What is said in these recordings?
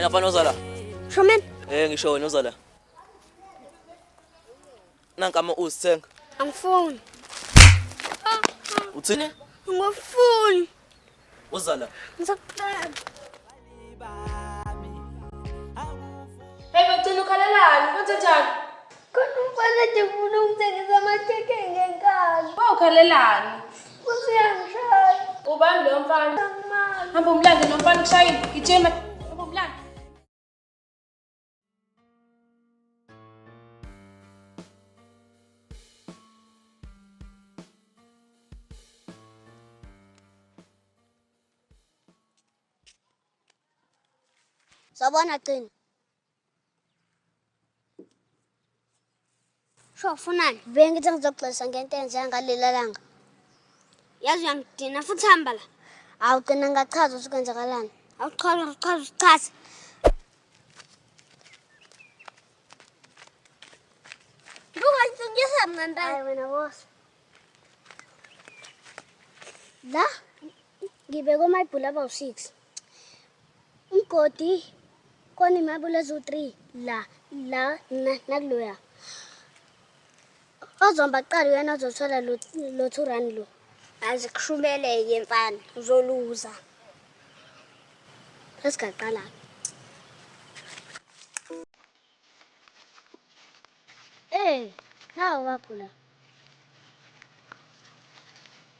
Wena mfana ozala. Sho mina. Eh ngisho wena ozala. Nanka ama uzithenga. Angifuni. Uthini? Angifuni. Uzala. Ngizokuqala. Hey bagcina ukhalelani? Kwenze njani? Khona umfana ethi ufuna ukungithengisa amakhekhe ngenkani. Wawukhalelani? Usuyangishaya. Ubani loyo mfana? Angimazi. Hamba umlande lo mfana ukushayile. Gijima. Hamba umlande. Sawubona Gcina. Sho ufunani? Bengithi ngizoxolisa ngento eyenzeka ngalela langa. Yazi uyangidina futhi hamba la. Awu Gcina ngachaza ukuthi kwenzakalani. Awuchaza uchaza uchaza. Bungangitsengisa mina Hayi wena boss. La ngibeke omayibhula abawu-six. Umgodi khona imabula eziwu-three la la nakuloya. Ozohamba kuqala uyena ozothola lo 2 rand lo. Azikushubeleke mfana uzoluza. Sesigaqala-ke. Eh, nawo wakho la.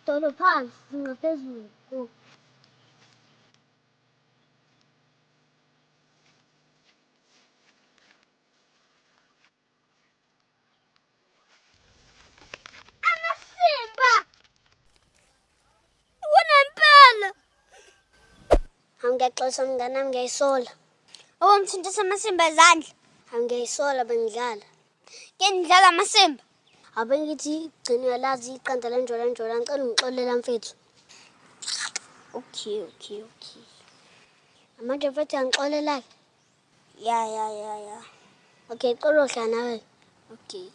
Dolo phansi ngaphezulu. Oh. Amasimba! Kunempela! Angiyaxolisa mngani wami ngiyayisola. Owamthintisa amasimba ezandla. Angiyayisola bengidlala. Ke ngidlala amasimba. Abe ngithi gcina uyalazi iqanda lenjola njola ngicela ungixolela mfethu. Okay, okay, okay. Manje mfethu uyangixolela-ke? Ya, ya, ya, ya. Okay, cela uhlala nawe. Okay.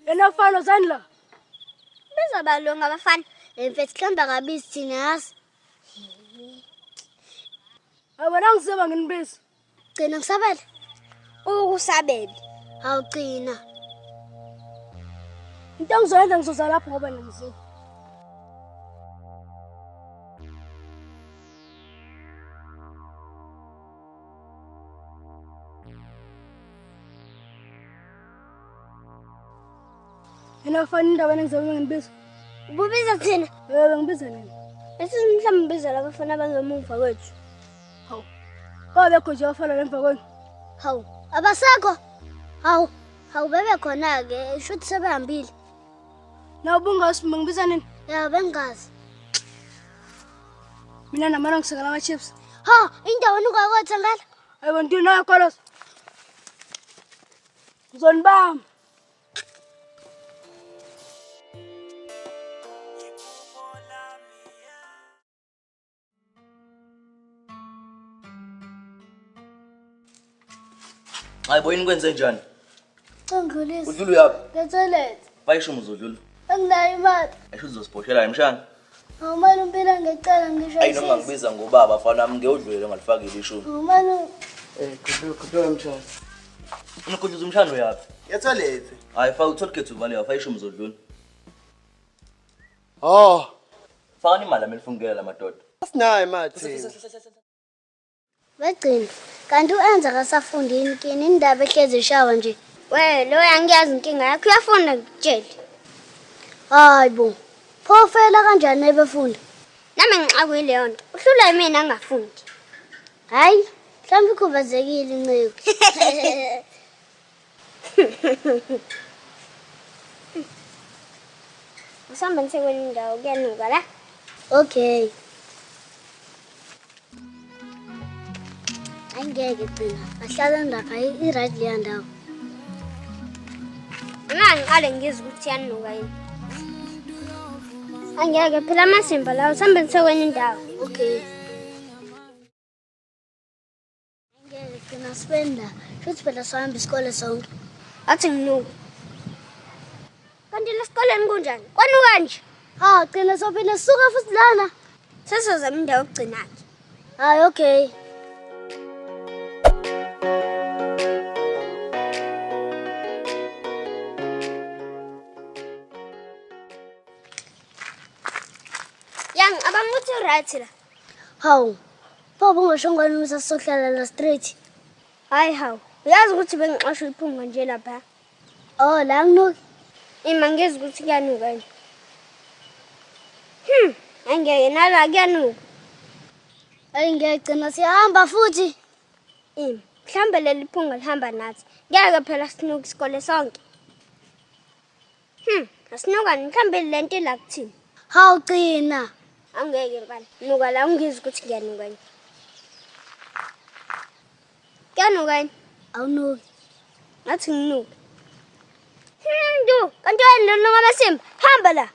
Yena mfana uzani la? Bezobalunga abafana. Mfethu mhlawumbe akabizi thina yazi. Hayi wena angiseba nginibiza. Gcina ngisabele. Ukusabele. Hawu gcina. Into engizoyenza ngizoza lapho ngoba ngimzini. Yena mfana indaba engizobe nginibiza. Ububiza thina. Yebo ngibiza nina. Bese mhlawumbe ubiza labafana abangemuva kwethu. Hawu. Babekho nje abafana emva kwenu. Hawu, abasekho. Hawu, hawu bebekhona-ke, shuthi sebehambile. Nawe ubungazi ngibiza nini? Ya bengazi. Mina namana ngisengela ama-chips. Ha, indawo enuka ngala. Hayi bo ntini nayo kolos. Ngizonibamba. Hayi bo yini kwenze njani? Ngidlulisa. Udlula uyaphi? Nge-toilet. Bayishumi uzodlula. Anginayo imali. Ayisho uzosibhoshela mshana. Awumane umpila ngecala ngisho Ayi noma ngibiza ngobaba fana wami ngeke udlulele ngalifakile ishumi. Awumane Eh, khuphuka khuphuka mshana. Unokudluza umshana uyaphi? Yatholethe. Hayi faka u-tollgate uvaliwe faka ishumi uzodlula. Oh, Fakani imali yami elifungela la madoda. asinayo imali thina. Wegcina, kanti u-Enza akasafundi yini kini indaba ehlezi ishawa nje. We, lo angiyazi inkinga yakho uyafunda ngikutshele. Hayi bo. Pho ufela kanjani ebefunda? Nami ngixakwe yileyo nto. Uhlulwa yimina angafundi. Hayi, mhlawumbe ukhubazekile inceku. Usihamba nisekweni indawo kuyanuka la. Okay. Angeke gcina. Ahlala lapha i-right leya ndawo. Mina ngiqale ngizwe ukuthi iyanuka yini. Angeke phela amasimba lawo sihambe nisekwenye indawo. Okay. Angeke gcina sibenda. Futhi phela sihamba isikole sonke. Athi nginuka. Kanti lesikoleni kunjani? Kwanuka nje. Ha, gcina sophinde suka futhi lana. Sesizama indawo yokugcina-ke. Hayi, okay. Ya, ngicabanga ukuthi right la. Hawu. Baba ungasho ngani ukuthi asizohlala la straight? Hayi hawu. Uyazi ukuthi bengixoshwa iphunga nje lapha. Oh, la nginuki. Ima ngizwa ukuthi kuyanuka nje. Angeke nala kuyanuka. Ayi ngiyagcina siyahamba futhi. Ima, mhlawumbe leli phunga lihamba nathi. Ngeke phela sinuke isikole sonke. Asinukani mhlawumbe le nto ila kuthina. Hawu gcina. Angeke mfana. Nuka la ungizwa ukuthi kuyanuka nje. Kuyanuka yini? Awunuki. Ngathi nginuke. Ndu, kanti wena lo nuka amasimba. Hamba la.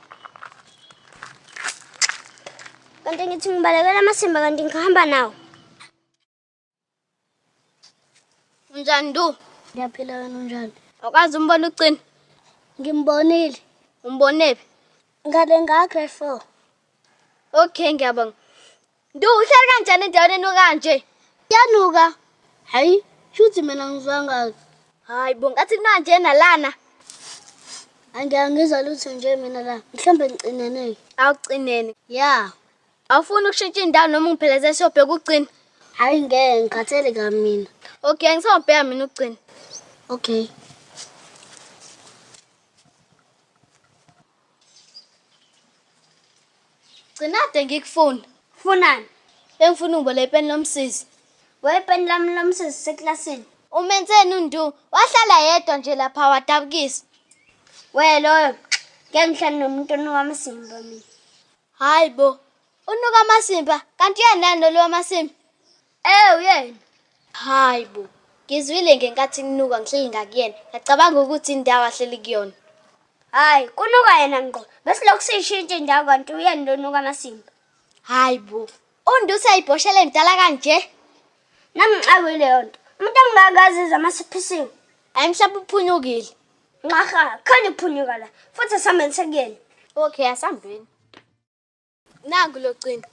Kanti ngithi ngibalekela amasimba kanti ngihamba nawo. Unjani Ndu? Ngiyaphila wena unjani? Awukaze umbone uGcina? Ngimbonile. Umbonephi? Ngale nga grade 4. Okay, ngiyabonga. Ndu, uhlala kanjani endaweni enuka kanje? Kuyanuka. Hayi, shuthi mina ngizwa Hayi bo, ngathi kunuka nje nalana. Angiyangizwa lutho nje mina la. Mhlawumbe ngicinene. Awucinene. Ya. Awufuni ukushintsha indawo noma ungiphelezele siyobheka uGcina? Hayi ngeke ngikhathele kabi mina. Okay, ngisawubheka mina uGcina. Okay. Gcina ade ngikufuna. Funani? Bengifuna ungibole ipeni lomsizi. Wepeni lami lomsizi seklasini. Umenzeni uNdu? Wahlala yedwa nje lapha wadabukisa. We loyo. Ngeke ngihlale nomuntu onuka amasimba mina. Hayi bo. Unuka amasimba kanti uyena nalo amasimba? Eh uyena. Hayi bo. Ngizwile ngenkathi kunuka ngihleli ngakuyena. Ngacabanga ukuthi indawo ahleli kuyona. Hayi, kunuka yena ngqo. Bese lokhu siyishintsha indawo kanti uyena lo nuka amasimba. Hayi bo. UNdu useyibhoshele emdala kanje. Nami ngixakwe leyo nto. Umuntu ongakazi amasiphisiwe. Hayi mhlawumbe uphunyukile. Nxaha, khona uphunyuka la. Futhi asihambeni sekuyena. Okay, asihambeni. Nangu lo Gcina.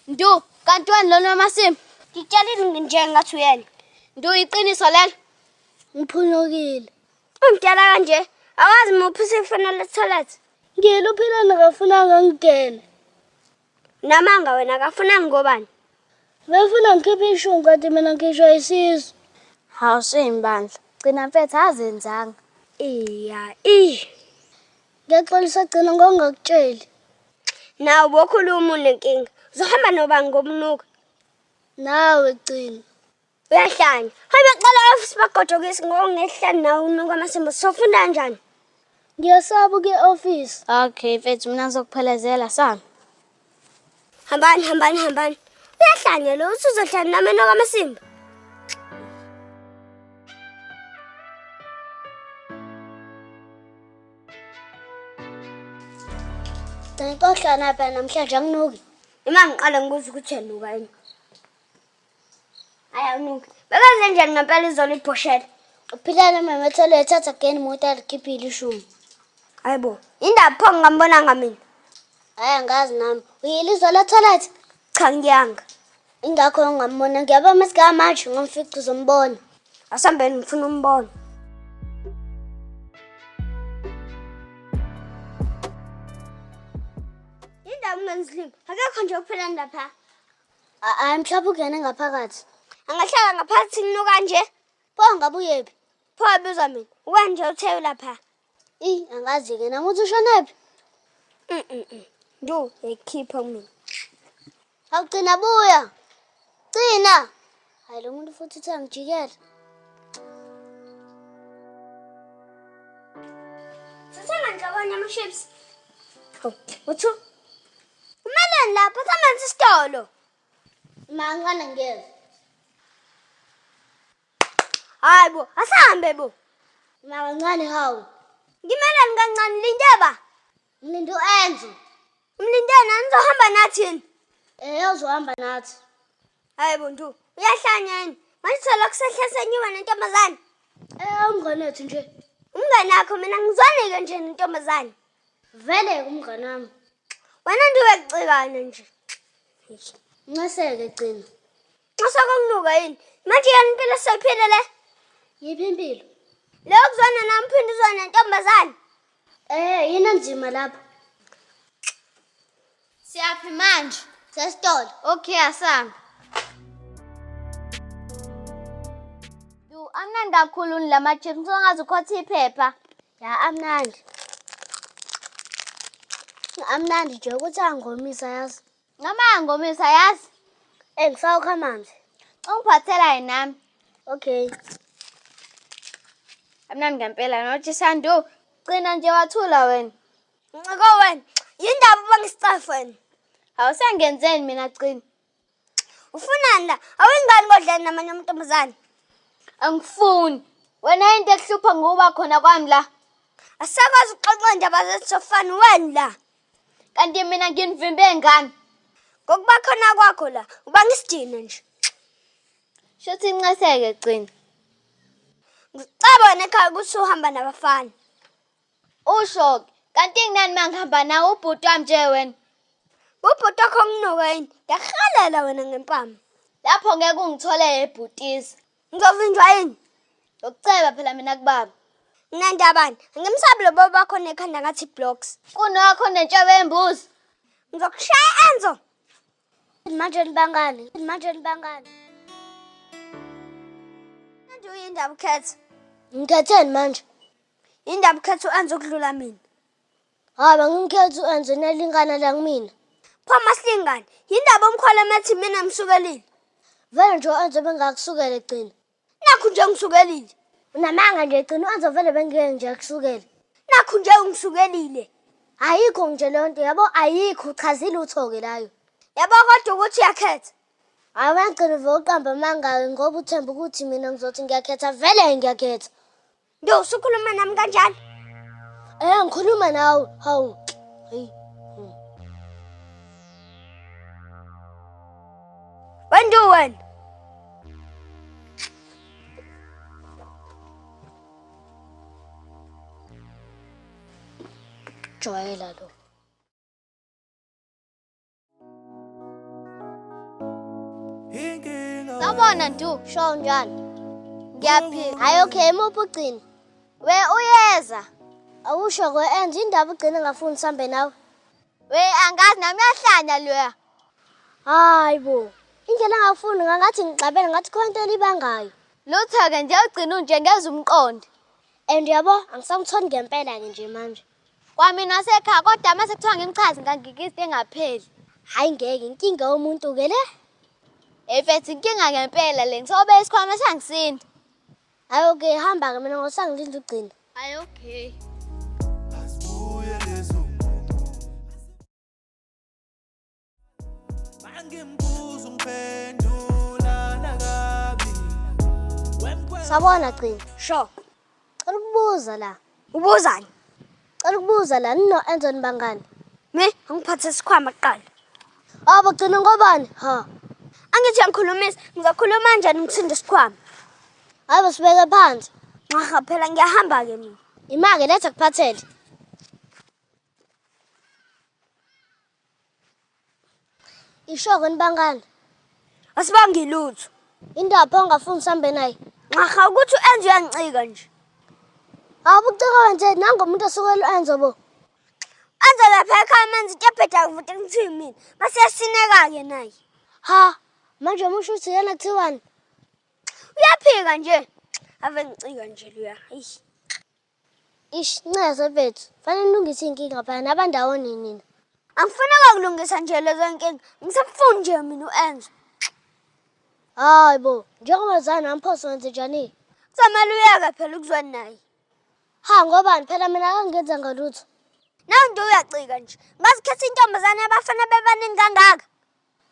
Ndu, kanti wena lona wamasimba? Ngitshelile nje ngathi uyena. Ndu, iqiniso lelo? Ngiphunyukile. Umdala kanje, awazi muphi usefanele toilet. Ngiyile uphilani akafunanga ngingene. Namanga wena akafunanga ngobani? Befuna ngikhiphe ishungu kanti mina ngishwa isisu. Hawu shame bandla. Gcina mfethu azenzanga. Iya, i. Ngiyaxolisa Gcina ngokungakutsheli. Nawe bokhuluma unenkinga. Uzohamba nobani ngomnuka? Nawe Gcina. Uyahlanya. Hayi baqala office bagodokisi ngokungehlani nawe unuka amasimba. Sofunda kanjani? Ngiyasaba ukuya e-office. Okay mfethu mina ngizokuphelezela sami. Hambani, hambani, hambani. Uyahlanya lo uthi uzohlala nami enuka amasimba. Ngixoxana phela namhlanje anginuki. Ima ngiqale ngikuzwe ukuthi uyanuka yini. Hayi awunuki. Bekenze njani ngempela izolo ibhoshela? Uphilane mama ethole ethatha again imoto alikhiphile ishumi. Hayi bo, indaba pho ngingambonanga mina. Hayi angazi nami. Uyile izolo toilet? Cha ngiyanga. Ingakho ngingambona ngiyabona masigama manje ngomfica uzombona. Asambeni ngifuna umbona. Indaba ungenzilimi. Akekho nje kuphela lapha. Hayi mhlawumbe ungene ngaphakathi. Angahlala ngaphakathi kunuka nje. Pho ngabe uyephi? Pho abizwa mina. Wena nje uthe lapha. I angazi-ke nami ukuthi ushonephi. Ndu, yayikhipha mina. Awugcina buya. Gcina. Hayi lo muntu futhi uthe angijikele. Sithenga nhloboni ama-chips. Hawu, uthu. Umeleni lapha samanzi isitolo. Mancane ngeze. Hayi bo, asahambe bo. Mancane hawu. Ngimeleni kancane linde ba. Ngilinde u-Enzo. Umlinde nani uzohamba nathi yini? Eh uzohamba nathi. Hayi bo Ntu, uyahlanya yini? Manje selokhu sehla senyuka nentombazane. Eh umngane wethu nje. Umngane wakho mina ngizwanike nje nentombazane. Vele umngane wami. Wena nje uyacikana nje. Nceseke gcina. Nxa kokunuka yini? Manje yena impilo esoyiphile le? Yiphi impilo? Leyo kuzwana nami uphinde uzwane nentombazane. Eh, yini enzima lapho? Siyaphi manje? Sesitolo. Okay, asambe. Du, amnandi kakhulu lama chips. Ngisongaze ukhothe iphepha. Ya amnandi. Amnandi nje ukuthi angomisa yazi. Noma angomisa yazi. Eh ngisawukha amanzi. Ungiphathela yini nami? Okay. Amnandi ngempela nothi Sandu. Gcina nje wathula wena. Nciko wena, yindaba uba ngisicafu wena. Awusangenzeni mina Gcina. Ufunani la? Awuyingani kodlani namanye amantombazane? Angifuni. Wena into ekuhlupha ngokuba khona kwami la. Asisakwazi ukuxoxa indaba zethu sofana wena la. Kanti mina nginivimbe ngani? Ngokuba khona kwakho la, uba ngisidina nje. Shuthi inceseke Gcina. Ngicaba wena ekhaya ukuthi uhamba nabafana. Usho-ke, kanti nginani uma ngihamba nawe ubhuti wami nje wena. Ubhuti wakho okunuka yini? Ngiyakuhalela wena ngempama. Lapho ngeke ungithole ebhutisa. Ngizovinjwa yini? Ngokuceba phela mina kubaba. Nginandabani? Angimsabi lo baba wakho nekhanda ngathi blocks. Kunokho nentshebe yembuzi. Ngizokushaya Enzo. Manje nibangani? Manje nibangani? Manje uyindaba ukhetha. Ngikhetheni manje? Indaba ukhetha u-Enzo ukudlula mina. Hayi bangimkhetha u-Enzo nelingana la kumina. Pho masilingane, yindaba umkhwela methi mina ngisukelile. Vele nje u-Enzo bengakusukela gcina. Nakhu nje ngisukelile. Unamanga nje gcina u-Enzo vele bengeke nje akusukele. Nakhu nje ungisukelile. Ayikho nje leyo nto yabo ayikho uchaze lutho-ke layo. Yabo kodwa ukuthi uyakhetha. Hayi wena gcina uve uqamba amanga-ke ngoba uthemba ukuthi mina ngizothi ngiyakhetha vele ngiyakhetha. Ndo usukhuluma nami kanjani? Eh ngikhuluma nawe. Hawu. Hey. Wena wena. Jwayela lo. Sawubona Ndu. Sho njani? Ngiyaphila. Hayi okay, imuphi ugcina? We uyeza. Awusho ke enze indaba ugcina ngafuni sihambe nawe. We angazi nami uyahlanya loya. Hayi bo. Indlela angafuni ngangathi ngixabene ngathi khona into elibangayo. Lutho-ke nje ugcina unje ngeze umqondo. And yabo angisamtholi ngempela ke nje manje. Kwamina wasekhaya kodwa mase kuthiwa ngimchaze ngangikiste engapheli. Hayi ngeke inkinga yomuntu ke le. Mfethu inkinga ngempela le ngisobe isikhwama sangisinda. Hayi okay hamba ke mina ngosangilinda ugcina. Hayi okay. Sabona gcina. Sho. Cela ukubuza la. Ubuzani? Cela ukubuza la nino Enzo nibangani? Mi angiphathe isikhwama kuqala. Abo gcina ngobani? Ha. Angithi uyangikhulumisa, ngizokhuluma kanjani ngithinde isikhwama? Hayi basibeke phansi. Nxa phela ngiyahamba ke mina. Imake letha kuphathele. Ishoko nibangani? Asibangi lutho. Indaba ongafuni sihambe naye. Nxa ukuthi uEnzo uyancika nje. Hawu ucika nje nangomuntu osukela uEnzo bo. Enzo lapha ekhaya menza into ebheda kuvuta kuthiwa mina. Mase yasineka ke naye. Ha, manje umusho uthi yena kuthiwani? Uyaphika nje. Ave ngicika nje luya. Eish. Ish, ncese mfethu. Fanele nilungise inkinga phela nabandawonye nina. Angifuni ukulungisa nje lezo nkinga. Ngisafuni nje mina uEnzo. Hayi bo, njengoba zana amphoso wenze njani? Kuzomele uyeke phela ukuzwana naye. Ha ngobani phela mina akangenza ngalutho. Nawe nje uyacika nje. Ngazikhetha intombazane abafana bebaningi kangaka.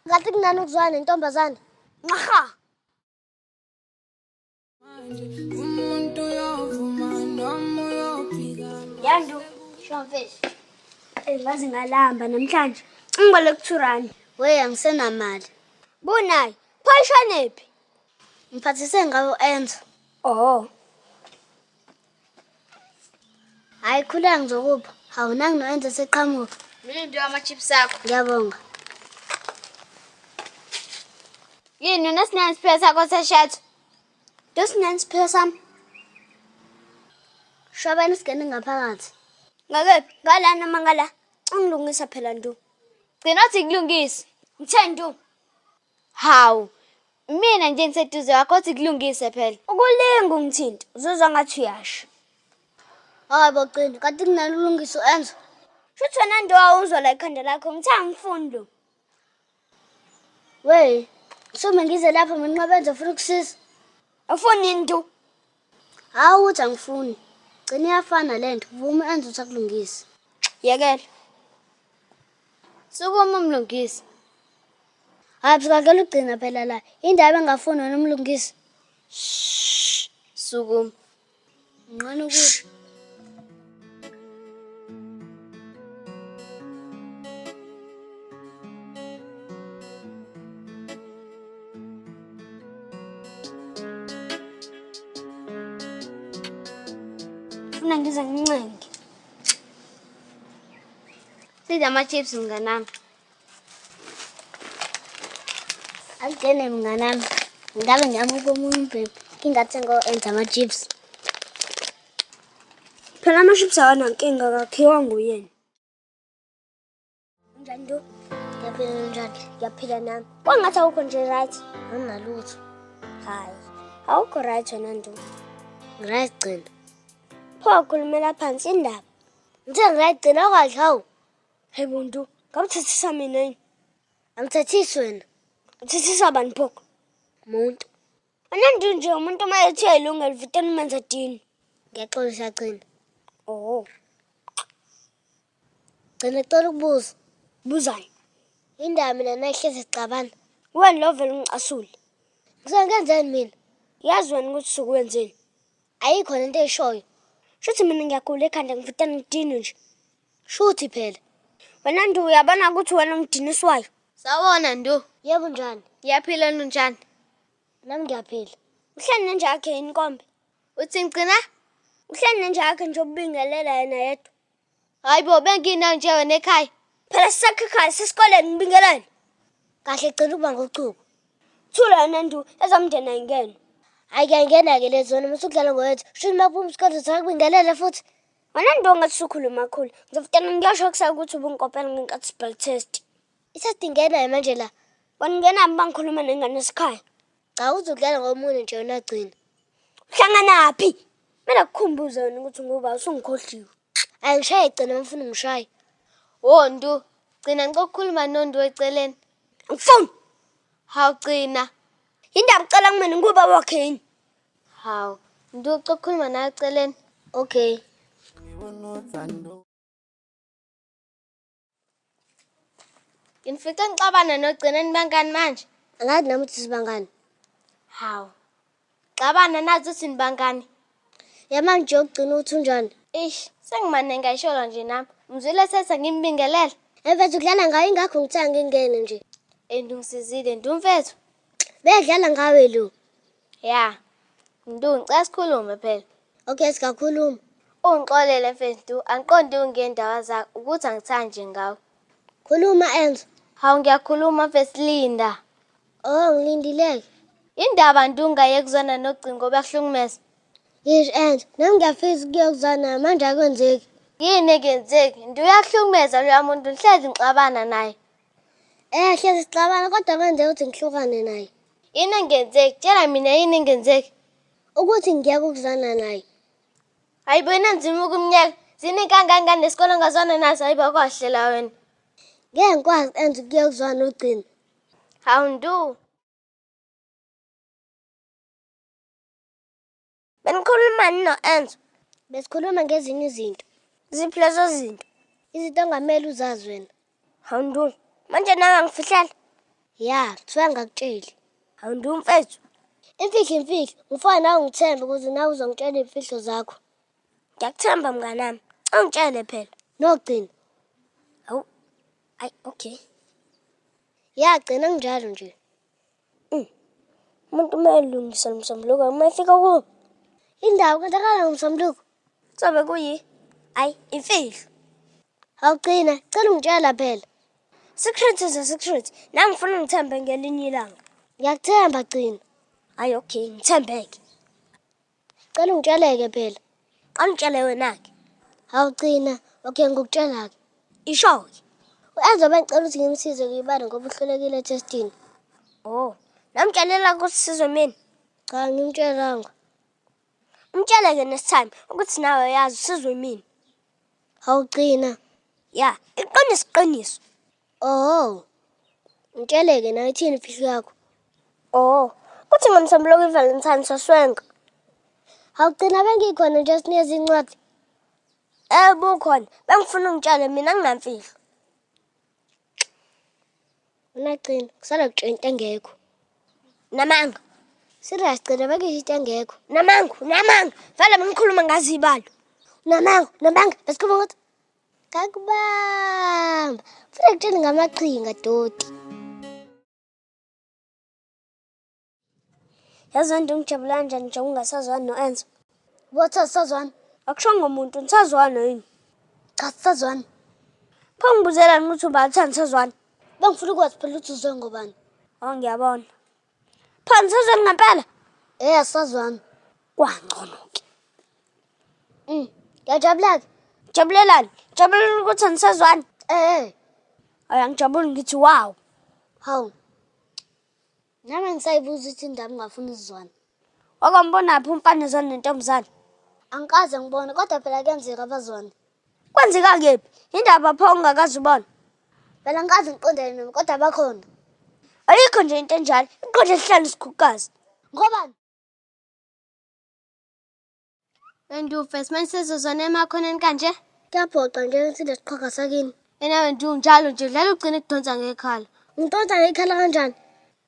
Ngathi kunani ukuzwana nentombazane? Nxa. Yandu, Sho mfethu. ngaze ngalamba namhlanje. Ngiboleka 2 rand. We angisenamali. Bunayo. Pho ishonephi? Ngiphathise ngawo Enzo. Oh. Hhayi khuleka ngizokupha. Hawu nangu no-Enzo seqhamuka. Mina nto ama-chips akho. Ngiyabonga. Yini wena sinani isiphiwo sakho seshethu? Nto sinani isiphiwo sami. Shwabani singene ngaphakathi. Ngakephi? Ngala noma ngala? Ungilungisa phela Ndu. Gcina uthi kulungise. Ngithe Ndu. Hawu. Mina nje ngiseduze kwakho othi kulungise phela. Ukulinga ungithinta, uzozwa ngathi uyasha. Hayi bo Gcina, kanti kunalo ulungiso Enzo. Shuthi wena Ndu awuzwa la ikhanda lakho, ngithe angifuni lo. We, sume ngize lapha mina nqaba Enzo ufuna ukusiza. Awufuni yini Ndu? Hawu ukuthi angifuni. Gcina iyafana lento, vuma Enzo uthi akulungise. Yekela. Sukuma umlungisi. Hayi sikakela ugcina phela la. Indaba engafuni wena umlungisi. Sukuma. Ngcono ukuthi Funa ngize ngincenge. Sidla ama-chips mnganami. Angene mnganami. Ngabe ngiyami komunye umbhemu. Ngingathenga o-Enzo ama-chips. Phela ama-chips awanankinga akakhiwa nguyena. Unjani Ndu? Ngiyaphila njani? Ngiyaphila nami. Kwangathi awukho nje right. Anginalutho. Hayi. Awukho right wena Ndu. Ngiright Gcina. Pho ukhulumela phansi indaba. Ngithe ngiright Gcina awukadli hawu. Hey bo Ndu, ngabe uthethisa mina yini? Angithethisi wena. Uthethisa bani pho? Muntu. Wena Ndu nje umuntu uma ethi uyayilungela uviteni umenze dini. Ngiyaxolisa Gcina. Oh, Gcina cela ukubuza. buzani. Indaba mina nayihlezi sicabana. Wena lo vele ungicasule. Ngisuke ngenzeni mina? Yazi wena ukuthi usukwenzeni. Ayikho lento eyishoyo. Shuthi mina ngiyagula ekhanda ngiviteni ngidini nje. Shuthi phela. Wena Ndu uyabona ukuthi wena ungidiniswayo. Sawona Ndu. Yebo njani? Ngiyaphila nunjani? Nami ngiyaphila. Uhleli nenja yakhe yini kombe? Uthi ngigcina? Uhleli nenja yakhe nje ubingelela yena yedwa. Hayi bo benginayo nje wena ekhaya. Phela sisekho ekhaya sesikoleni ngibingelele. Kahle gcina ukuba ngochuku. Thula wena Ndu ezomndeni ayingene. Hayi kuyangena-ke lezona uma usudlala ngoyedwa. Shuthi uma kuphuma isikole uzakubingelela futhi. Wena Ndu ngathi usukhuluma kakhulu. Ngizovutana ngiyosho kusasa ukuthi ubungikopela ngenkathi sibhala test. Isesti ingenayo manje la. Wena ungenaphi uma ngikhuluma nengane esikhaya? Cha uzodlala ngomunye nje wena Gcina. Uhlanganaphi? Kumele kukhumbuze wena ukuthi ngoba usungikhohliwe. Angishaye Gcina uma ufuna ungishaye. Wo Ndu, gcina ngicela ukukhuluma noNdu eceleni. Angifuni. Hawu Gcina. Yindaba ucela kumina nguba wakhe yini? Hawu, Ndu ucela ukukhuluma nawe eceleni. Okay. Nginifice ngixabana noGcina nibangani manje. Angazi nami ukuthi sibangani. Hawu. Xabana nazi ukuthi nibangani. Yamanje ugcina uthi unjani? Ish, sengimane ngayishola nje nami. Mzwile setha ngimbingelele. Emfethu udlala ngayo ingakho ngithe angingene nje. And ungisizile Ndu mfethu. Bedlala ngawe lo. Ya. Ndu ngicela sikhulume phela. Okay singakhuluma. Ungixolele mfethu Ndu, angiqondi ungendawo zakho ukuthi angithandi nje ngawe. Khuluma Enzo. Hawu ngiyakhuluma mfethu Linda. Oh ngilindileke. Indaba Ndu ungayeki kuzwana noGcina ngoba kuhlukumeza. Ngisho Enzo, nami ngiyafisa ukuyokuzwana manje akwenzeki. Yini engenzeki? Ndu uyakuhlukumeza loya muntu ngihlezi ngixabana naye. Hlezi sixabana kodwa kwenzeka ukuthi ngihlukane naye. Yini engenzeki? Tshela mina yini engenzeki? Ukuthi ngiyeke ukuzwana naye. Hayi bo inanzima ukumnyaka. Ziningi kangangani nesikole ongazwana naso hayi bo kwahle la wena. Ngeke ngikwazi Enzo ukuyokuzwana noGcina. Hawu Ndu. Benikhulumani no-Enzo? Besikhuluma ngezinye izinto. Ziphi lezo zinto? Izinto ongamele uzazi wena. Hawu Ndu, manje nawe angifihlela. Ya, kuthiwa ngakutsheli. Hawu Ndu mfethu. Imfihlo imfihlo, ngifuna nawe ungithembe ukuze nawe uzongitshela iy'mfihlo zakho. Ngiyakuthemba mnganami. Ungitshele phela. NoGcina. Hawu. Ayi okay. Ya, Gcina kunjalo nje. Umuntu uma elungisa lo msombuluko uma efika kuwo Indaba kwenzakala ngomsombuluko. kuzobe kuyi. Ayi, imfihlo. Awugcina, cela ungitshela phela. Secret is a secret. Nami ngifuna ngithembe ngelinye ilanga. Ngiyakuthemba Gcina. Ayi okay, ngithembeke. Cela ungitsheleke phela. Qala ungitshele wena-ke. Awugcina, okay ngikutshela-ke. Isho-ke. U-Enzo bengicela ukuthi ngimsize kuyibala ngoba uhlulekile ethestini. Oh, namtshelela ukuthi sizwe mina. Cha, ngimtshelanga. Umtshele-ke next time ukuthi nawe uyazi usizwe mina. Awugcina. Ya, iqiniso iqiniso. Oh. Ngitsheleke nawe ithini imfihlo yakho? Oh, kuthi ngomsombuluko iValentine saswenka. Awugcina bengikhona nje sinikeza incwadi. Eh bukhona, bengifuna ungitshele mina nginamfihlo. Wena Gcina, kusala kutshela into engekho. Namanga, Serious Gcina bengisho into engekho. namanga, namanga. Vele bengikhuluma ngazibalo. Namanga, namanga, besikhuluma ukuthi ngakubamba. Funa kutshela ngamaqhinga doti. Yazi wena ngijabula kanjani nje ungasazwani no-Enzo. Bothi asisazwana. Akushongo muntu nisazwana yini? Cha sisazwana. Pho ngibuzelani ukuthi ubani uthi anisazwani? Bengifuna ukwazi phela ukuthi uzwe ngobani. Oh ngiyabona. Pho anisazwani ngempela? Eh asisazwana. Kwangcono-ke. Ngiyajabula-ke. Jabulelani? Jabulela ukuthi anisazwani? Eh eh. Ayi angijabuli ngithi wow. Hawu. Nami ngisayibuza ukuthi indaba ungafuni ukuzwana. Wakwambonaphi umfana ezwana nentombazane? Angikaze ngibone kodwa phela kuyenzeka abazwana. Kwenzeka kephi? Indaba pho ongakaze ubone. Phela angikaze ngiqondane nabo kodwa bakhona. Ayikho nje into enjalo. Iqondle lihlala isikhukukazi. Ngobani? Wendu first manje sezozwana emakhoneni kanje? Kuyaphoqa nje ukuthi lesiqhwaga sakini. Wena Wendu njalo nje udlala ugcine kudonsa ngekhala. Ngidonsa ngekhala kanjani?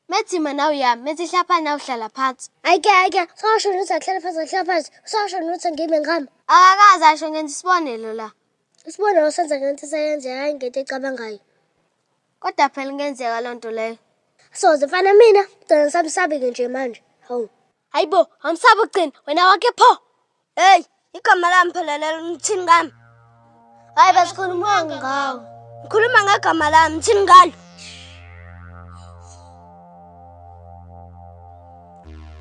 Methi mina uyami, methi hlapha nawe uhlala phansi. Ayike ayike, sawasho nokuthi akuhlale phansi akuhlale phansi. Usawasho nokuthi ngime ngihamba. Akakaze asho ngenza isibonelo la. Isibonelo senza ngento esayenzeka hayi ngento ecabangayo. Kodwa phela kungenzeka loo nto leyo. Soze fana mina, gcina ngisamsabi-ke nje manje. Hawu. Hayibo, awumsabi ugcina, wena wakhe pho. Hey, igama lami phela lelo ngithini ngami? Hayi basikhuluma ngawo. Ngikhuluma ngegama lami, ngithini ngalo?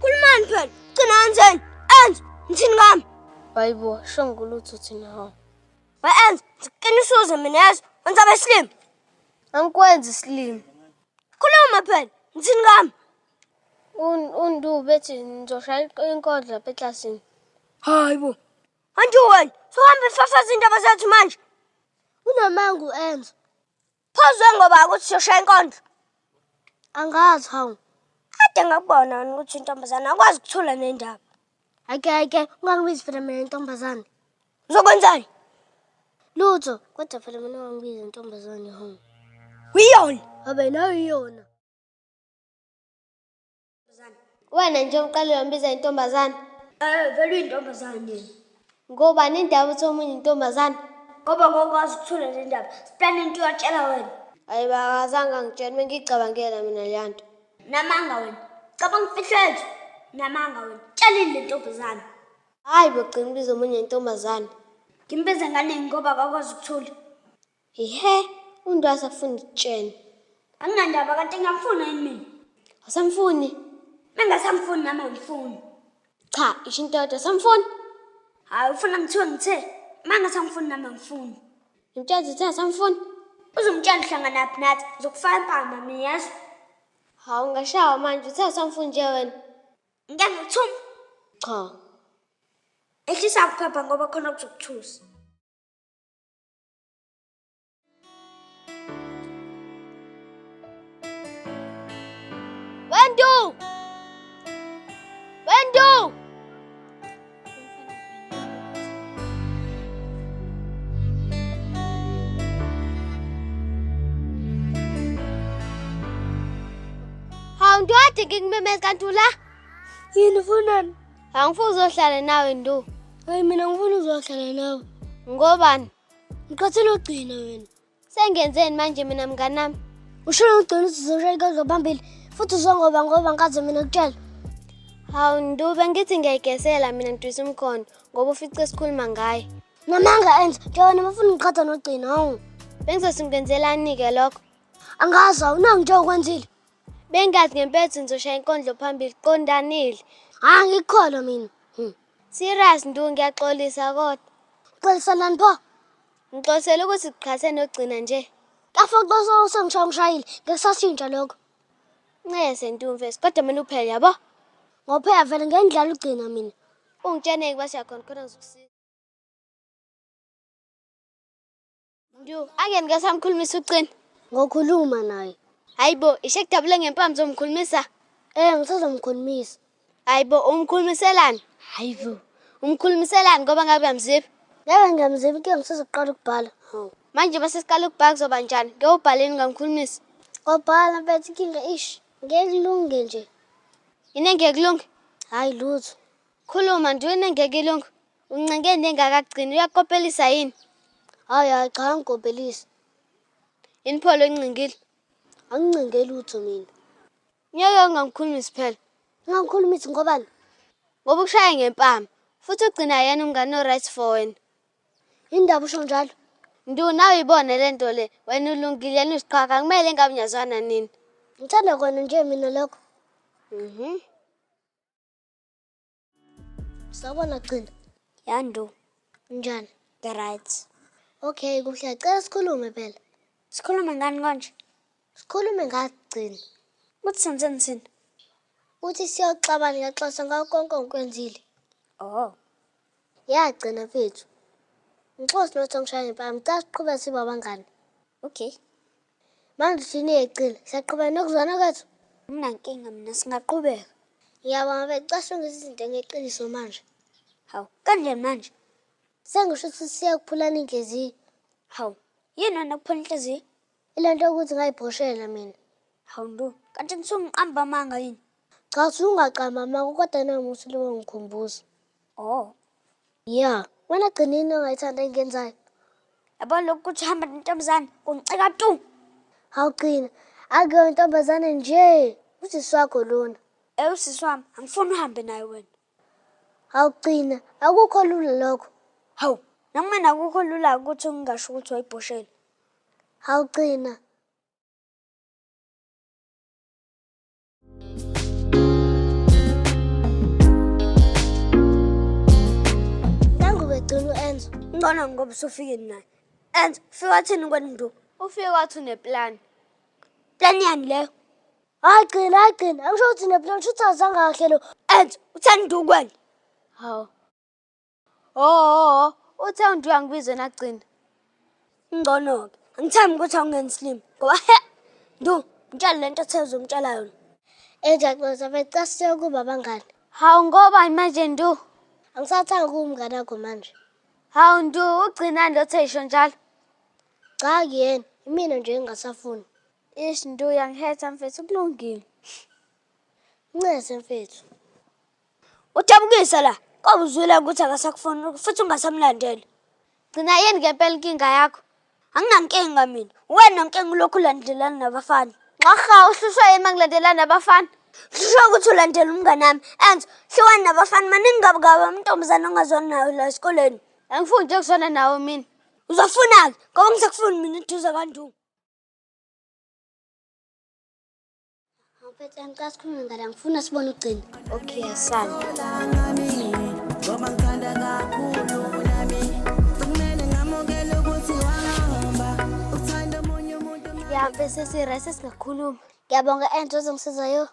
Khulumani phela, gcina wenzeni? Enzo, ngithini ngami? Hayibo, sho ngolutho thina hawu. We Enzo, ngikuqinisa mina yazi, wenza abesilima. Angikwenzi isilima. Khuluma phela, ngithini ngami? Undu bethi ngizoshaya inkondlo lapha eklasini. Hayibo. Manje wena, sohambe ufafaza indaba zethu manje. Unamanga u-Enzo. Phozwe ngoba ukuthi siyoshaya inkondlo. Angazi hawu. Kade ngakubona wena ukuthi intombazane akwazi ukuthula nendaba. Ayike ayike, ungangibizi phela mina intombazane. Uzokwenzani? Lutho, kodwa phela mina ungangibizi intombazane hawu. Uyona. Habe nawe iyona. Wena nje uqale wambiza intombazane. Eh, vele uyintombazane yena. Ngobani indaba uthi omunye intombazane? Ngoba ngokwazi ukuthula nendaba. Siplane into uyatshela wena. Hayi bakazange angitshele bengicabangela mina leya nto. Namanga wena. Cabanga imfihlo yethu. Namanga wena. Tshelile le ntombazane. Hayi bogcina ubiza omunye intombazane. Ngimbize nganingi ngoba akakwazi ukuthula. Ihe, undu asafuna ukutshena. Anginandaba kanti ngiyamfuna yini mina? Asamfuni. Mengasamfuni nami angifuni. Cha, isho into yodwa asamfuni. Hayi ufuna ngithiwe ngithe. Mangasamfuni nami angifuni. Ngimtshela ukuthi asamfuni. Uzomtshela uhlanganaphi nathi. Ngizokufaka impama mina yazi. Hawu ungashawa manje uthe asamfuni nje wena. Ngeke ngikuthuma. Cha. Ehlisa ukuphapha ngoba khona kuzokuthusa. Wendu! Wendu! Hawu Ndu ade ngikumemeza kanti ula? Yini ufunani? Angifuni uzohlala nawe Ndu. Hayi mina ngifuna uzohlala nawe. Ngobani? Ngiqathele ugcina wena. Sengenzeni manje mina mnganami? Usho ugcina ukuthi uzoshaya inkondlo phambili futhi uzongoba ngoba ngikaze mina kutshela. Hawu Ndu bengithi ngiyayigesela mina ngidwisa umkhondo ngoba ufice sikhuluma ngaye. Namanga Enzo, njengoba noma ufuna ngiqhatha nogcina hawu. Bengizothi ngikenzelani-ke lokho? Angazi awunangi nje okwenzile. Bengazi ngempela ukuthi ngizoshaya inkondlo phambili qondanile. Hayi angikukholwa mina. Serious Ndu ngiyaxolisa kodwa. Uxolisanani pho? Ngixolisela ukuthi ngiqhathe nogcina nje. Kafa uxolisa usengishaya ngishayile. Ngekusashintsha lokho. Ncese Ndu mfethu kodwa mina uphela yabo. Ngophela vele ngendlela ugcina mina. Ungitsheneke bese uyakhona khona ngizokusiza. Ndu, angeke ngisamkhulumisa uGcina. Ngokhuluma naye. Hayibo, ishe kudabule ngempama uzomkhulumisa. Ngisazomkhulumisa. Hayibo, umkhulumiselani? Hayibo. Umkhulumiselani ngoba ngabe uyamzipha? Ngabe ngiyamzipha inkinga ngisazoqala ukubhala. Hawu. Manje base siqala ukubhala kuzoba njani? Ngeke ubhaleni ngamkhulumisa. Ngobhala mfethu inkinga ish. Ngeke kulunge nje. Yini engeke kulunge? Hayi lutho. Khuluma Ndu, yini engeke ilunge? Uncengeni nengakagcini uyakopelisa yini? Hayi hayi cha angikopelisi. Yini pho lo oncengile? Angincengi lutho mina. Ngeke ungamkhulumisi phela. Ngingamkhulumisi ngobani? Ngoba ukushaya ngempama. Futhi ugcina yena umngane o-right for wena. Indaba usho njalo. Ndu nawe uyibone le nto le. Wena ulungile yena usiqhwaga akumele ngabe niyazwana nini. Ngithanda kona nje mina lokho. Sawubona Gcina. Ya Ndu, Njani? ngi-right. Okay, kuhle. Cela sikhulume phela. Sikhulume ngani konje? Sikhulume ngagcina. Uthi senzeni thina? Uthi siyoxabana ngiyaxolisa ngakho konke ongikwenzile. Oh. Yagcina mfethu. Ngixolisa nokuthi ngishaya ngempama. Ngicela siqhubeke sibe abangani. Okay. Manje uthini yegcina? Siyaqhubeka nokuzwana kwethu? Anginankinga mina singaqhubeka. Ngiyabonga mfethu. Cela silungise izinto ngeqiniso manje. Hawu, kanjani manje? Sengisho ukuthi siyakuphulana inhliziyo. Hawu, yini wena kuphula inhliziyo? Ile nto yokuthi ngayibhoshela mina. Hawu Ndu, kanti ngisuke ngiqamba amanga yini? Cha usungaqamba amanga kodwa namuhla ulobe ngikhumbuza. Oh. Ya, wena gcina yini ongayithanda engiyenzayo? Yabo lokhu kuthi uhamba nentombazane kungicika tu. Hawu Gcina, akuyona intombazane nje. Usisi wakho lona. Usisi wami, angifuni uhambe naye wena. Hawu Gcina, akukho lula lokho. Hawu, nakumina akukho lula ukuthi ngingasho ukuthi wayibhoshela. Hawu Gcina. Nangu-ke Gcina u-Enzo. Ngcono ngoba usufike naye. Enzo, ufike wathini kwena Ndu? Ufike wathi uneplan. Plan yani leyo? Hayi Gcina, hayi Gcina, angisho ukuthi uneplan, sho ukuthi awuzange kahle lo. Enzo, uthani Ndu kwena? Hawu. Oh, uthe uNdu angibize nagcina. Ngcono-ke, angithembi ukuthi awungenzi slim ngoba he, Ndu, mtshele lento othe uzomtshela yona. Enzo ngiyaxolisa mfethu, cela siyokuba abangani. Hawu ngoba manje Ndu? Angisathandi ukuba umngane wakho manje. Hawu Ndu, ugcinani lo othe isho njalo? Cha akuyena, imina nje engingasafuni. Ish Ndu uyangihetha mfethu kulungile. Ncese mfethu. Ujabukisa la, ngoba uzwile ukuthi akasakufuni futhi ungasamlandeli. Gcina yini ngempela inkinga yakho? Anginankinga mina, wena nkinga ulokhu ulandelana nabafana. Nxarha, uhlushwa yini uma ngilandelana nabafana? Hlushwa ukuthi ulandela umngane wami. Enzo, hlukana nabafana maningi kabi kabi amantombazane ongazwani nawo la esikoleni. Angifuni nje ukuzwana nawo mina. Uzofuna-ke ngoba ngisakufuni mina eduze kaNdu. Mfethu angicela sikhulume ngale, angifuni sibone ugcina. Okay, asante. Ngoba ngithanda kakhulu nami sekumele ngamukele ukuthi wahamba uthanda omunye umuntu. Ya mfethu sesirese singakhuluma. Ngiyabonga Enzo ozongisiza yo.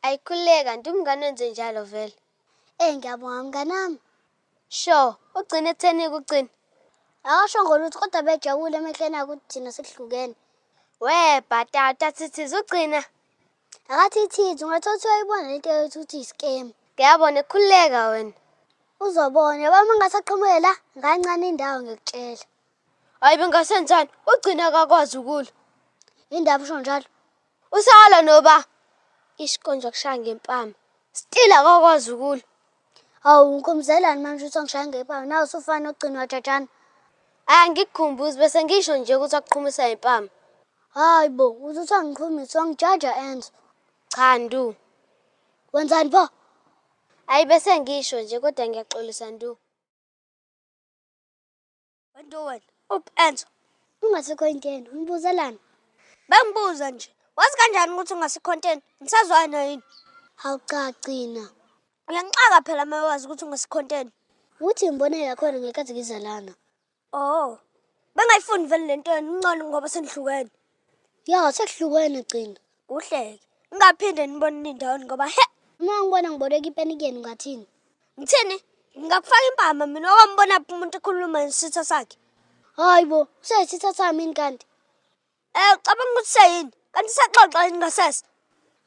Ayikhululeka Ndu, umngane wenze njalo vele. Ngiyabonga mnganami. Sure, ugcine ekutheni-ke ugcina? Akasho ngolutho kodwa bejabule emehlweni akhe ukuthi thina sesihlukene. We bhatata thithiza ugcina. Akathithizi, ungathola ukuthi uyayibona lento yokuthi uthi yi-scam. Ngiyabona, khululeka wena. Uzobona, yabo uma ngingasaqhamuke la, ngancane indawo ngikutshela. Hayi bengasenzani, ugcina akakwazi ukulwa. Indaba usho njalo. Usalwa noba? Ishikonjwa kushaya ngempama. Still akakwazi ukulwa. Hawu, ngikhumbuzelani manje ukuthi angishaya ngempama, nawe usufana nogcina wajajana. Angikukhumbuzi bese ngisho nje ukuthi akuqhumisa ngempama. Hayi bo, uthi uthi angiqhumisa, wangijaja Enzo. Cha Ndu. Wenzani pho? Hayi bese ngisho nje kodwa ngiyaxolisa Ndu. Wento wena, uphi Enzo? Ungasekho inteni, umbuzelani? Bengibuza nje. Wazi kanjani ukuthi ungasekhonteni? Ngisazwana yini? Hawu cha Gcina. Uyangixaka phela uma wazi ukuthi ungasekhonteni. Uthi ngibonela khona ngenkathi ngizalana. Oh. Bengayifuni vele lento yenu ngcono ngoba senihlukene. Ya, sekuhlukene Gcina. Kuhleke. Ngingaphinde nibone indawoni ngoba he Uma ngibona ngiboleka ipeni kuyena ungathini? ngithini? Ngingakufaka impama mina okwambona phi umuntu ekhuluma nesitha sakhe. Hayi bo, useyisitha sami yini kanti? Eh ucabanga ukuthi seyini? Kanti saxoxa yini ngasese?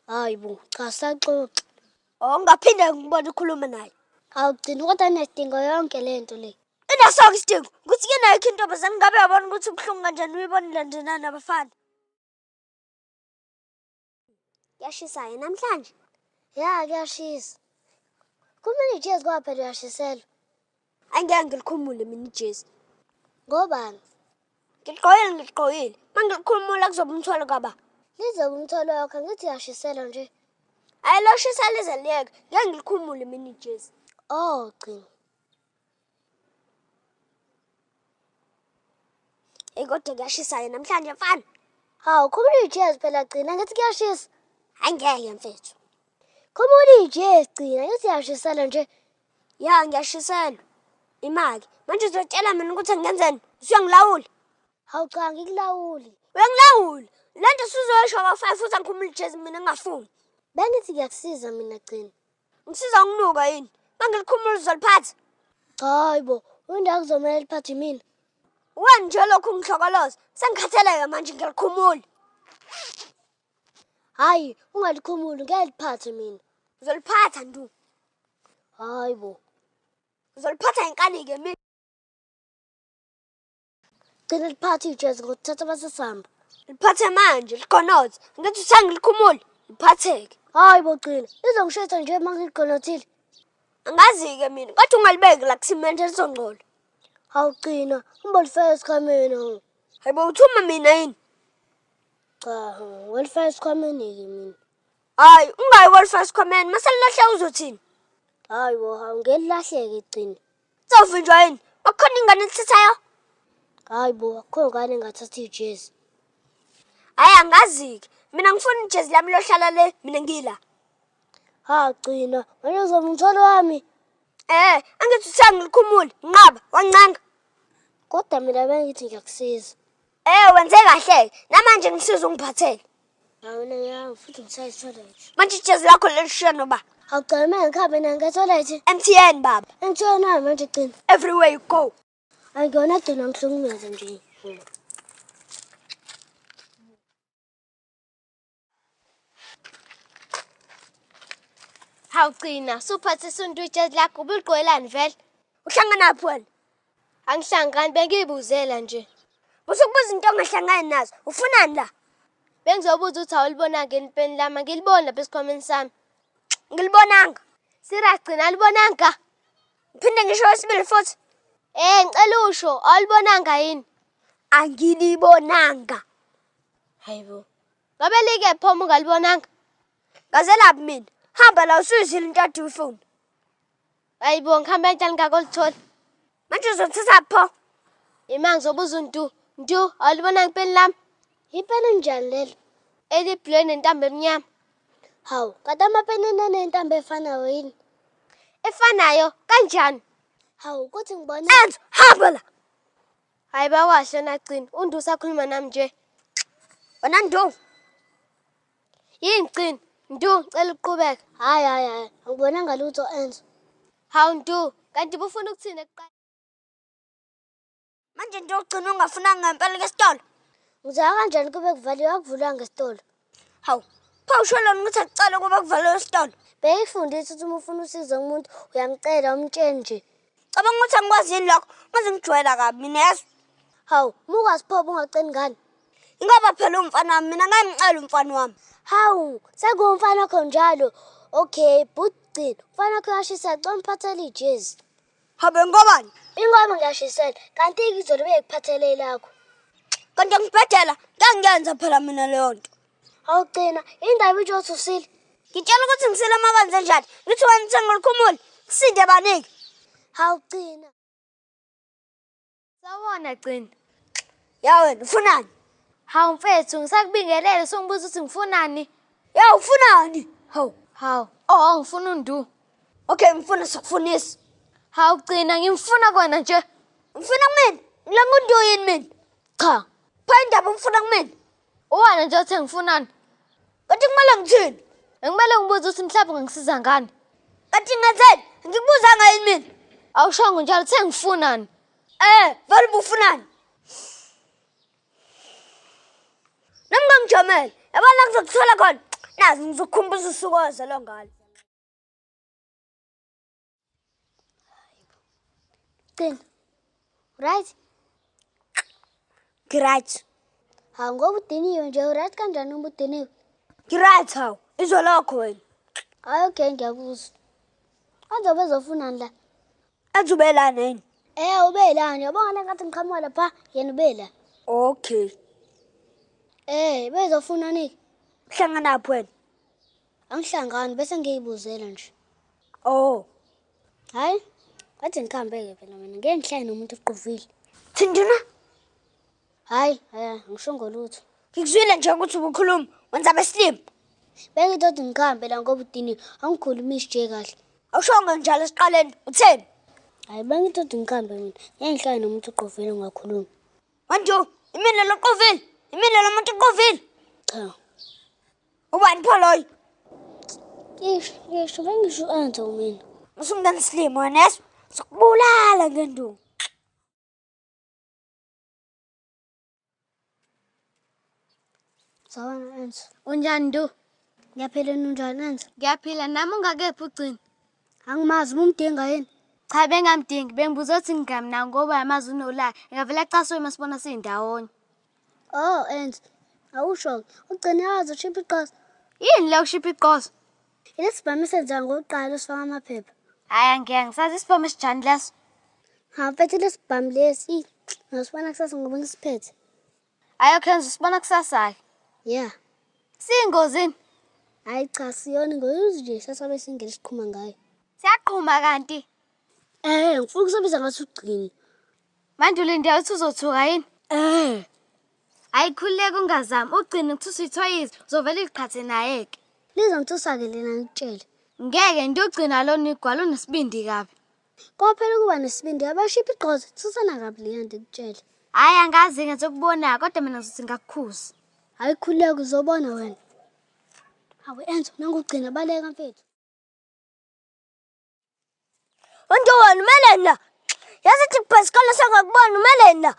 Hayi bo, cha saxoxa. Oh ngingaphinde ngibone ukhuluma naye. Hawu Gcina kodwa inesidingo yonke lento le. Inaso-ke isidingo ukuthi ke nayo intombazane ngabe yabona ukuthi ubuhlungu kanjani uyibonile nje nabafana. Kuyashisa-ke namhlanje? Ya, kuyashisa. Kumele ijezi ngoba phela uyashiselwa. Angeke ngilikhumule mina ijezi. Ngobani? Ngiligqokile ngiligqokile. Uma ngilikhumula kuzoba umthwalo kaba. Lizoba umthwalo wakho angithi uyashiselwa nje. Hayi lo shisa lize liyeke. Ngeke ngilikhumule mina ijezi. Oh, Gcina. Hey kodwa kuyashisa-ke namhlanje mfana. Hawu, khumula ijezi phela Gcina ngithi kuyashisa. Angeke mfethu. Khumula ijezi Gcina ngithi uyashiselwa nje. Ya ngiyashiselwa. Imali. Manje uzotshela mina ukuthi ngenzeni? Usuyangilawula. Hawu cha angikulawuli. Uyangilawula. Le nto usuzoyisho ka-five futhi angikhumule ijezi mina ngingafuni. Bengithi ngiyakusiza mina Gcina. Ngisiza ukunuka yini? Uma ngilikhumula uzoliphatha. Cha hayi bo, indawo kuzomele liphathe mina. Wena nje lokhu ungihlokoloza. Sengikhatheleke manje ngiyalikhumula. Hayi, ungalikhumuli ngeke liphathe mina. Uzoliphatha Ndu. Hayi bo. Uzoliphatha ngenkani-ke mina. Gcina liphathe ijezi ngokuthatha basesihamba. Liphathe manje ligonothe. Ngithi usengilikhumule. Liphatheke. Hayi bo Gcina, lizongishisa nje uma ngiligonothile. Angazi-ke mina kodwa ungalibeki la kusimende lizongcola. Hawu Gcina, umbolifaka esikhwameni ho. Hayibo uthuma mina yini? Cha, ngolifaka esikhwameni-ke mina. Hayi ungayi kolifaka esikhwameni mase lilahleka uzothini? Hayi bo, hawu ngeke lilahleke Gcina. Kuzovinjwa yini? Bakhona ingane ethathayo? Hayi bo, akukho ngane engathatha ijezi. Hayi angazi-ke. Mina ngifuna ijezi lami lohlala le mina ngila. Ha Gcina, manje uzoba umthwalo wami. Eh, angithi uthe ngilikhumule, nqaba, wancanga. Kodwa mina bengithi ngiyakusiza. Eh, wenze kahle-ke. Namanje ngisiza ungiphathele. Hawu mina ngiyahamba futhi ngisaya ethoyilethi. Manje ijezi lakho lelishiya noba? Hawu Gcina, mina ngihambe mina ngiya ethoyilethi. MTN baba. Engithola nayo manje Gcina. Everywhere you go. Angiyona Gcina ngihlukumeze nje. Hawu Gcina, suphathisa untu ijezi lakho ubuligqokelani vele? Uhlanganaphi wena? Angihlangani bengiyibuzela nje. Usukubuza into ongahlangani nazo. Ufunani la? Bengizobuza ukuthi awulibonanga yini ipeni lami, angiliboni lapha esikhwameni sami. Ngilibonanga. Serious Gcina, alibonanga? Ngiphinde ngisho wesibili futhi. Eh, ngicela usho, awulibonanga yini? Angilibonanga. Hayibo. Ngabe like pho uma ungalibonanga? Ngazelaphi mina? Hamba la usuyizile into ade uyifuna. Hayibo, ngihambe kanjani ngakolithola? Manje uzothatha pho? Ima ngizobuza uNtu. Ntu, awulibonanga ipeni lami? Ipeni njani lelo? Eliblue nentambo emnyama. Hawu, kanti amapeni anentambo efanayo yini? Efanayo kanjani? Hawu, kuthi ngibone Enzo, hamba la. Hayi bakwahle na Gcina, uNdu usakhuluma nami nje. Wena Ndu, Yini Gcina? Ndu, ngicela uqhubeke. Hayi hayi hayi, angibonanga lutho Enzo. Hawu Ndu, kanti bufuna ukuthini ekuqaleni? manje nje ugcina ungafunanga ngempela ke esitolo. Ngizaya kanjani kube kuvaliwe akuvulwanga esitolo? Hawu, pho usho lona ukuthi akucela ukuba kuvaliwe esitolo. Bengikufundisa ukuthi uma ufuna usizo kumuntu uyamcela umtshele nje. Cabanga ukuthi angikwazi yini lokho? Ngaze ngijwayela kabi mina yazi. Hawu, uma ukwazi pho ungaceli ngani? Ingoba phela umfana wami mina ngeke ngicele umfana wami. Hawu, sekuwumfana wakho njalo. Okay, but Gcina, umfana wakho uyashisa, cela umphathele ijezi. Habe ngobani? Ingoba ngiyashisela, kanti izolo bengikuphathele lakho. Kanti ngibhedela, ngeke ngiyenze phela mina leyo nto. Hawu Gcina, indaba itsho ukuthi usile. Ngitshela ukuthi ngisile uma kwenze njani. Ngithi wena uthe ngilikhumule, kusinde baniki. Hawu Gcina. Sawubona Gcina. Ya wena ufunani? Hawu mfethu ngisakubingelele usungibuza ukuthi ngifunani. Ya ufunani? Hawu. Hawu, oh ngifuna undu. Okay, ngifuna sikufunisa. Hawu Gcina ngimfuna kona nje. Ngifuna kumina? Ngilanga undu yini mina? Cha. Pha indaba ngifuna kumina. Uwana nje othe ngifunani. Kanti kumele ngithini? Ngimele ngibuze ukuthi mhlawumbe ungangisiza ngani. Kanti ngenzeni? Ngikubuzanga yini mina? Awushongo njalo uthe ngifunani. Eh, vele ubufunani? Nami ngangijamele. Yabona ngizokuthola khona. Nazi ngizokukhumbuza usuku owazalwa ngalo. Gcina. Right? Ngiright. Hawu ngoba udiniwe nje uright kanjani uma udiniwe? Ngiright hawu. Izwa lakho wena. Hayi okay ngiyakuzwa. Azobe ezofunani la? Athi ubelana yini? Eh ubelani? Yabona le nkathi ngiqhamuka lapha yena ubela. Okay. Eh bezofunani? Hlanganaphi wena? Angihlangani bese ngiyibuzela nje. Oh. Hayi. Ngathi ngikhambe-ke phela mina ngeke ngihlale nomuntu oquvile. Thindina? Hayi, hayi angishongo lutho. Ngikuzwile nje ukuthi ubukhuluma wenza abesilima. Bengithi othi ngikhambe la ngoba udiniwe angikhulumisi nje kahle. Awushongo njalo esiqaleni utheni? Hayi bengithi othi ngikhambe mina ngeke ngihlale nomuntu oquvile ngingakhulumi. Manje imina lo qovile, imina lo muntu oqovile. Cha. Ubani pho loyo? Ngisho ngisho bengisho u-Enzo mina. Usungena isilima wena yeso. Sokubulala ngenduku. Sawubona Enzo. Unjani Ndu? Ngiyaphila unjani Enzo? Ngiyaphila nami ungakephi uGcina. Angimazi ubumdinga yini? Cha bengamdingi bengibuza ukuthi ngingamnaki ngoba yamazi unolaka. Engavele acasuke uma sibona siyindawonye. Oh Enzo, awusho-ke ugcine wazi ushipha iqoso. Yini le ukushipha iqoso? Ilesi sibhamu esenziwa ngokuqala usifaka amaphepha. Hhayi angeke ngisazi isibhamu esinjani leso. Ha mfethu lesi sibhamu lesi ngiyosibona kusasa ngoba ngisiphethe. Ayokho enza usibona kusasa-ke. Yeah. Siyingozini. Hayi cha siyona ngoyuzi nje sasabe singena siqhuma ngayo. Siyaqhuma kanti. Eh ngifuna ukusebenza ngathi ugcine. Manje ulinde ukuthi uzothuka yini? Eh. Hayi khululeka ungazami ugcine ukuthi usuyithoyiza uzovele uyiqhathe naye-ke. Lizongithusa-ke lena ngikutshele. Ngeke nje ugcina lona igwala unesibindi kabi. Kophela ukuba nesibindi abashipha igqozo thusana kabi leyo nto ngikutshele. Hhayi angazi ngizokubona kodwa mina ngizothi ngakukhuza. Hayi khululeka uzobona wena. Hawu Enzo nangugcina baleka mfethu. Manje wena umeleni la? Yazi ukuthi kuphe isikole sengakubona umeleni la?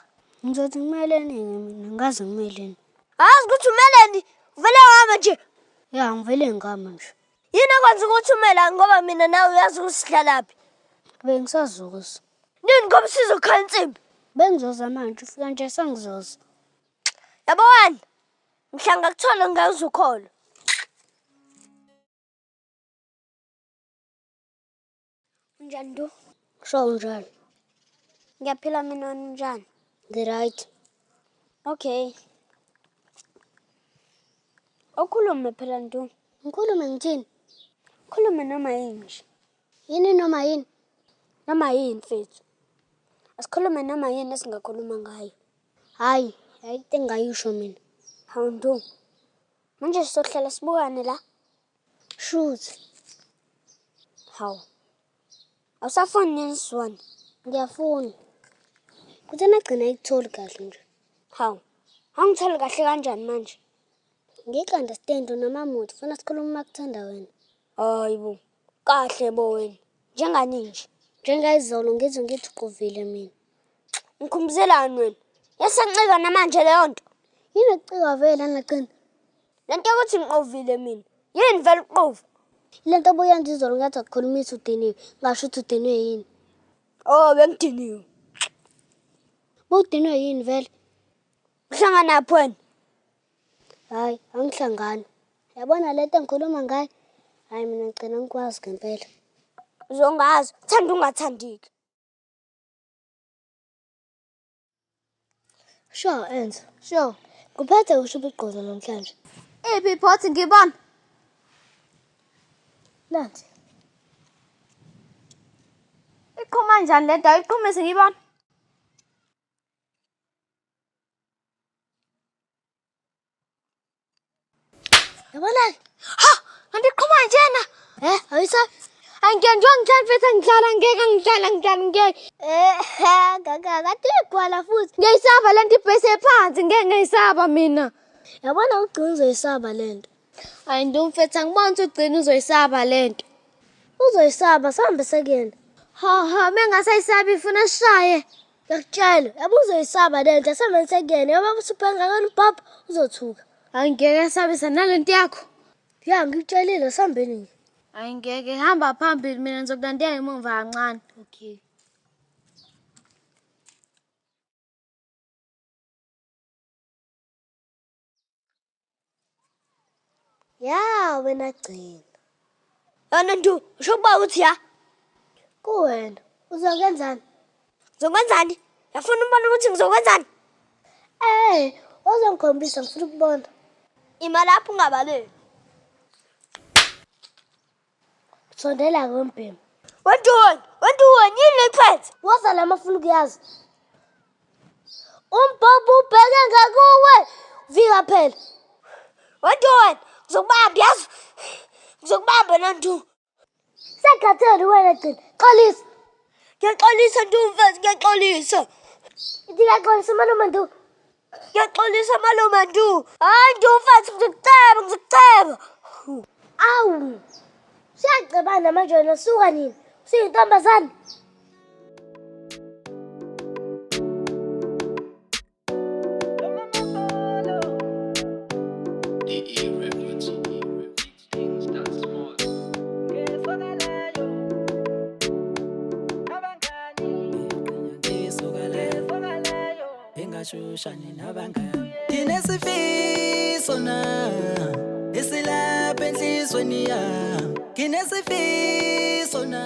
Ngizothi ngimeleni mina ngazi ngimeleni. Azi ukuthi umeleni uvele wama nje. Ya ngivele ngama nje. Yini ekwenza ukuthi umela ngoba mina nawe uyazi ukuthi sidlalaphi? Bengisazoza. Nini ngoba sizokhala insimbi? Bengizoza manje ufika nje sengizoza. Yabo wena mhla ngakuthola ngawuzukholwa. Unjani Ndu? Sho unjani? Ngiyaphila mina wena unjani? Ngi-right. Okay. Ukhulume phela Ndu. Ngikhulume ngithini? Khulume noma yini nje. Yini noma yini? Noma yini mfethu. Asikhulume noma yini esingakhuluma ngayo. Hayi, ayikho into engingayisho mina. Hawu Ndu. Manje sizohlala sibukane la. Shuthi Hawu. Awusafuni yini sizwane? ngiyafuna. Kuthi nagcina ikutholi kahle nje. Hawu. Angitholi kahle kanjani manje? Ngeke understand unamamuthi funa sikhulume uma kuthanda wena. Hayibo. Kahle bo wena. Njengani nje? Njengayizolo ngizwe ngithi uqovile mina. Ngikhumbuzelani wena? Yasancika namanje leyo nto. Yini ukucika vele lana Gcina? Le nto yokuthi ngiqovile mina. Yini vele uqova? Le nto obuyenza izolo ngathi akukhulumisa udiniwe. Ngasho ukuthi udinwe yini. Oh, bengidiniwe. Bowudinwe yini vele? Uhlanganaphi wena? Hayi, angihlangani. Yabona le nto engikhuluma ngayo? Hayi mina ngigcina ngikwazi ngempela. Uzongazi, uthanda ungathandiki. Sure Enzo. Sure. Kuphethe ushupha igqozo namhlanje. Iphi iphothi ngibona? Nansi. Iqhuma njani le ndawo? Iqhumise ngibona. Yabona-ke. Ha, kanti iqhuma njena. Eh, ayisabi? Angeke njengoba ngihlala mfethu angihlala ngeke angihlala ngihlala ngeke. Eh, kaka kade igwala futhi. Ngiyayisaba le nto ibhesi ephansi ngeke ngiyayisaba mina. Yabona ugcina uzoyisaba lento. Hayi nto mfethu angiboni ukuthi ugcina uzoyisaba le nto. Uzoyisaba sihambe sekuyena. Ha ha mengasayisabi ifuna sishaye. Ngiyakutshela, yabo uzoyisaba lento asihambe sekuyena. Yabo usubheka ubaba uzothuka. Hayi ngeke yasabisa nalento yakho. Ya ngikutshelile sihambeni nje. Hayi ngeke hamba phambili mina ngizokulandela emuva kancane. Okay. Ya wena gcina. Yona ntu usho ukuba uthi ya. Kuwena uzokwenzani? Ngizokwenzani? Yafuna umbona ukuthi ngizokwenzani? Eh, uzongikhombisa ngifuna ukubona. Ima lapho ungabaleki. Sondela ngombhemu. Wentoni? Wentoni yini leyiphethe? Woza la mafuna ukuyazi. Umbhobho ubheke ngakuwe. Vika phela. Wentoni? Ngizokubamba yazi. Ngizokubamba nantu. Sekhathele wena gcina. Xolisa. Ngiyaxolisa ntu mfethu, ngiyaxolisa. Ithi ngiyaxolisa malume ntu. Ngiyaxolisa malume ntu. Hayi ntu mfethu ngizokuceba, ngizokuceba. Awu. Siyacebana manje wena suka nini? Usuyintombazane. Nginesifiso na esilapha enhlizweni yami. Nginesifiso na.